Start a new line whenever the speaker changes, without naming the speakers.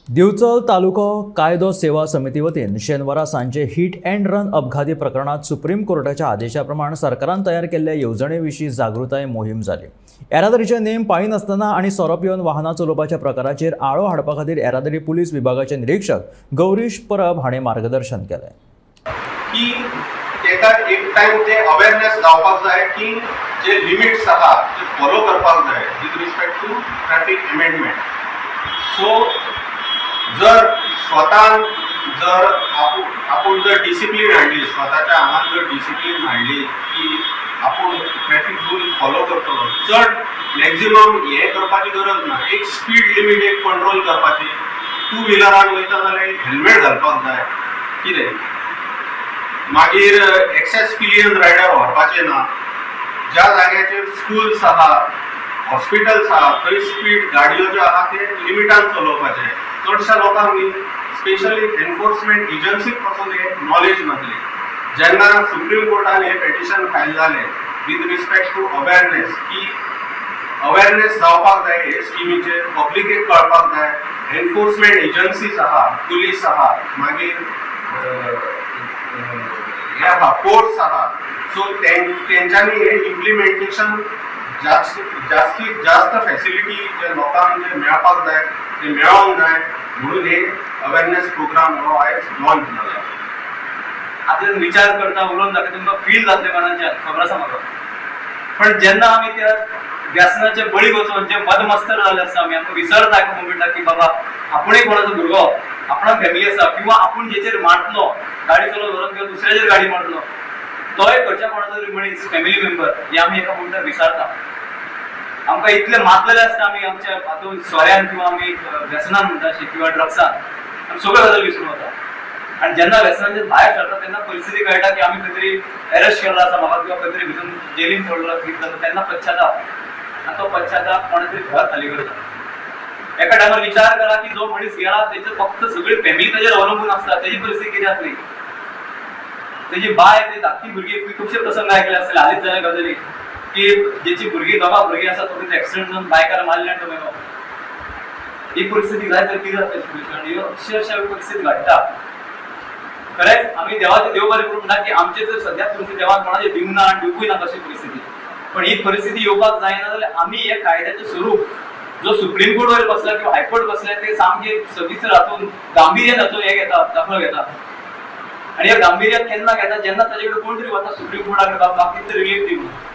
दिवचल तालुको कायदो सेवा समिती वतीन शेनवारा सांजे हिट अँड रन अपघाती प्रकरणात सुप्रीम कोर्टाच्या आदेशा प्रमाण सरकारान तयार केल्ल्या येवजणे विशीं जागृताय मोहीम जाली। येरादारीचे नेम पाळिनासतना आनी सोरो पिवन वाहनां चलोवपाच्या प्रकाराचेर आळो हाडपा खातीर येरादारी पुलीस विभागाचे निरीक्षक गौरीश परब हांणी मार्गदर्शन केलें।
की तेका एक टायम ते अवेरनेस जावपाक जाय की जे लिमिट्स आहा ते फॉलो करपाक जाय with respect to traffic amendment. So जर स्वतान जर आपूण जर डिसिप्लीन हाडली, स्वताच्या आंगान जर डिसिप्लीन हाडली की आपूण ट्रॅफिक रूल फॉलो करतलो, चड मॅक्झिमम हें करपाची गरज ना। एक स्पीड लिमीट एक कंट्रोल करपाची, टू व्हिलरान वयता जाल्यार एक हेल्मेट घालपाक जाय कितें, मागीर एक्सेस पिलियन रायडर व्हरपाचें ना। ज्या जाग्याचेर स्कुल्स आहा, हॉस्पिटल्स आहा, थंय स्पीड गाडयो ज्यो आहा ते लिमिटान चलोवपाचें। चडश्या लोकांक न्ही स्पेशली एनफोर्समेंट एजन्सीक पासून हे नॉलेज नासली। जेन्ना सुप्रीम कोर्टान हे पेटिशन फायल जालें विथ रिस्पेक्ट टू अवेरनेस की अवेरनेस जावपाक जाय हे स्किमीचेर, पब्लिकेक कळपाक जाय। एनफोर्समेंट एजन्सीज आहा, पुलीस आहा, मागीर हे आहा कोर्ट्स आहा, सो तेंच्यांनी हे इम्प्लिमेंटेशन जास्तीत जास्त फॅसिलिटी जे लोकांक जे मेळपाक जाय ते मेळोंक जाय म्हणून हे अवेरनेस प्रोग्राम हो आयज लॉन्च जाला।
आतां विचार करता उलोवन दाखय तुमकां फील जातलें मनाच्यान, खबर आसा म्हाका। पण जेन्ना आमी त्या व्यसनाचे बळी वचून जे मदमस्तर जाल्ले आसता आमी, आमकां विसरता एका मोमेंटाक की बाबा आपूणय कोणाचो भुरगो, आपणाक फॅमिली आसा, किंवा आपूण जेचेर मारतलो गाडी चलोवन व्हरून किंवा दुसऱ्याचेर गाडी मारतलो तोय घरच्या कोणाचो तरी मनीस, फॅमिली मेंबर, हे आमी एका मोमेंटाक विसरता। आमकां इतले मातलेले आसता आमी आमच्या हातून सोऱ्यान किंवा आमी व्यसनान म्हणटा अशी किंवा ड्रग्सान, आमी सगळ्यो गजाली विसरून वता। आनी जेन्ना व्यसनांचे भायर सरता तेन्ना परिस्थिती कळटा की आमी खंय तरी अरेस्ट केल्लो आसा म्हाका, किंवा खंय तरी भितून जेलीन पडलो कितें जाता, तेन्ना पश्चाताप, आनी तो पश्चाताप कोणा तरी घर खाली करता। एका टायमार विचार करा की जो मनीस गेला तेचे फक्त सगळी फॅमिली ताजेर अवलंबून आसता, तेजी परिस्थिती कितें जातली, तेजी बाय, ते धाकटी भुरगीं, खुबशे प्रसंग आयकले आसतले हालींच जाल्या गजाली की जेची भुरगीं दोगां भुरगीं आसा तो कितें एक्सिडंट जावन बायकार मारले आनी तो मेलो। ही परिस्थिती जाय तर कितें जाता कारण ह्यो अक्षरशः परिस्थिती घडटा। खरेंच आमी देवाचे देव बरें करूं म्हणटा की आमचे जर सद्या परिस्थिती देवान कोणाचे दिवंक ना आनी दिवपूय ना तशी परिस्थिती, पण ही परिस्थिती येवपाक जायना जाल्यार आमी हे कायद्याचें स्वरूप जो सुप्रीम कोर्ट वयर बसला किंवा हायकोर्ट बसला ते सामके सविस्तर हातून गांभीर्यान हातून हे घेता, दाखलो घेता। आनी हे गांभीर्यान केन्ना घेता, जेन्ना ताजे कडेन कोण तरी वता सुप्रीम कोर्टा कडेन, बाबा म्हाका कितें रिलीफ दी म्हणून।